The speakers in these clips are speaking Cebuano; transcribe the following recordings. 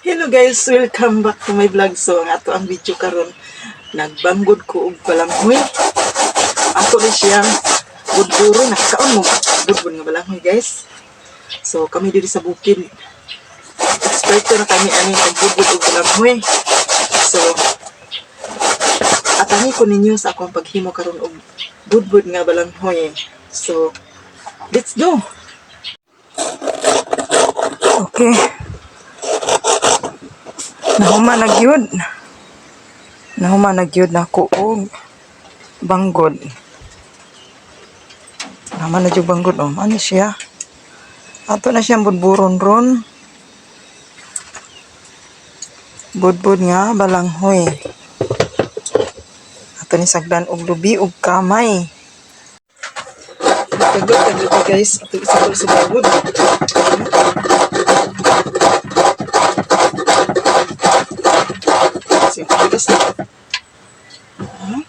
Hello guys, welcome back to my vlog. So ang ato ang video karon, nagbanggod ko og balanghoy. Ato ni siyang budburo. Nakakaon mo budbud nga balanghoy, guys? So kami diri sa bukid, eksperto na kami ani pagbudbud og balanghoy. So atangi ko ninyo sa akong paghimo karon og budbud nga balanghoy. So let's go. Okay. Nahuman na gyud. Nahuman na gyud nako og banggod. Nahuman na gyud banggod, oh. Ano siya? Ato na siyang budburon ron. Budbud nga balanghoy. Ato ni sagdan og lubi og kamay. Tagod tagod, guys. Ato isagol sa banggod. Sige, tigas na. Huh?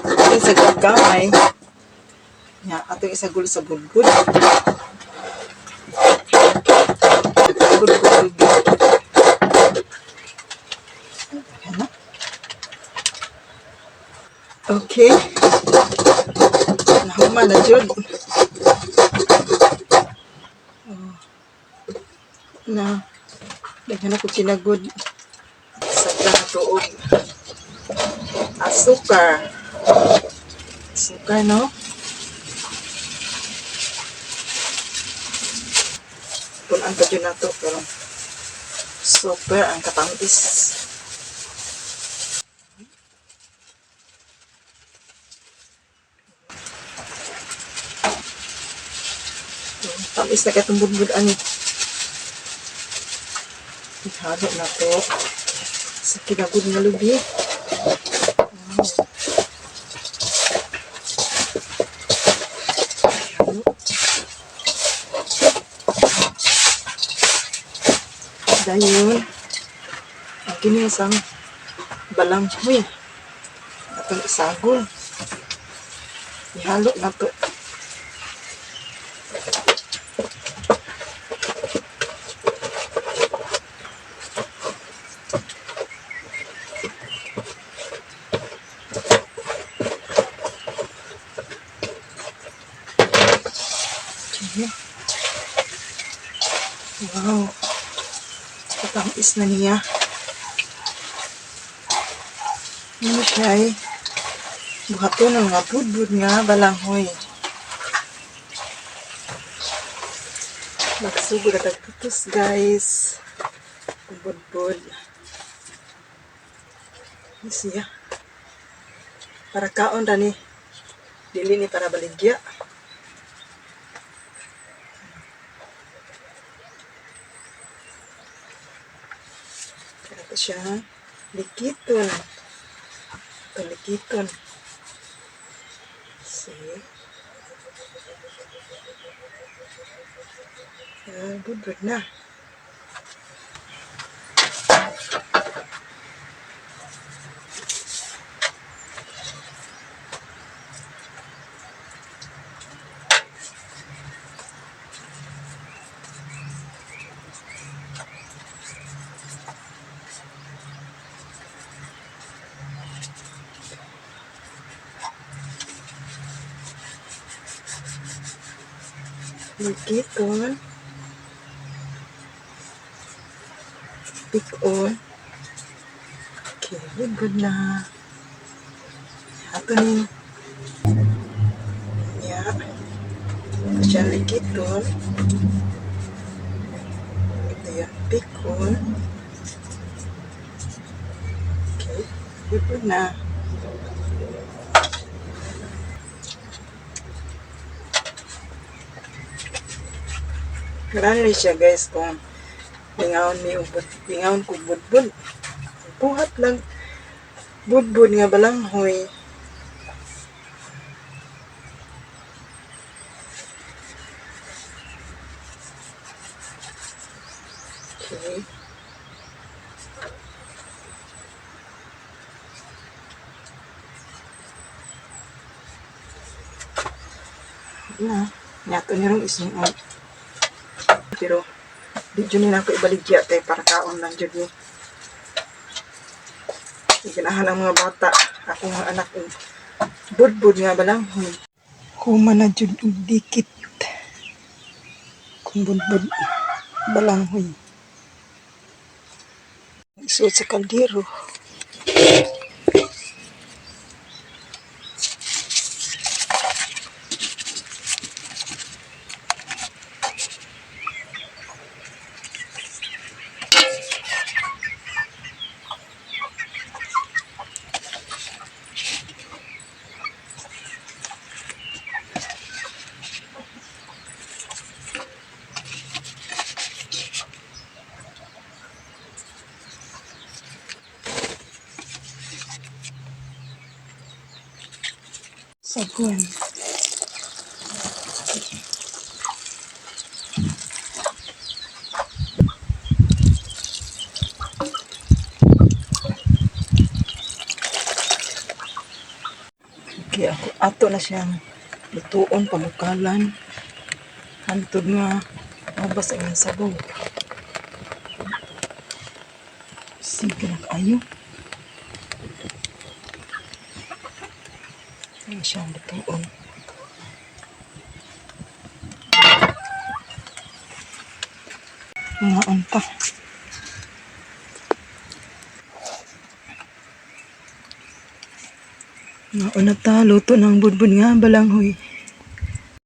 Ato isagol kamay. Ya, ato isagol sa budbud. Budbud budbud. Ayan na. Okay. Nahuman na jud. Oh. Na. Daghan ako kinagod. Sagdan na to og asukar. Asukar, no? Punan pa jud nato pero super ang katamis. Tamis na katong budbud ani. Ihalo na to sa kinagod nga lubi. Wow. Ihalo. Dayon, ang kinisang balanghoy. Atong isagol. Ihalo na to. Okay. Wow. Katamis na niya. Ano siya eh? Buhaton ng mga budbud nga balanghoy. Magsugod at tutos, guys. Budbud. Ano siya? Para kaon ra ni. Dili ni para baligya. Ito siya. Likiton. Ito, likiton. See? Ah, budbud na. Likiton. Pikon. Okay, good na. Ato ni. Yeah. Ito siya likiton. Ito yung pikon. Okay, good na. Marami rin siya, guys, kung lingaon mi og lingaon ko budbud. Buhat lang budbud nga balanghoy. Okay. Na, nato ni rong isungod. Pero Di jud ni nako ibaligya kay para kaon lang jud ni. Ganahan ang mga bata, akong mga anak og budbud nga balanghoy. Human na jud og dikit kung budbud balanghoy. Isuot sa kaldero. Saguan. Okay, ako ato na siyang lutuon pamukalan. Hantod nga mabas ang iyang sabaw. Sige na kaayo. Ano siyang lutuon. Mga unta. Mga una ta, luto ng budbud nga balanghoy.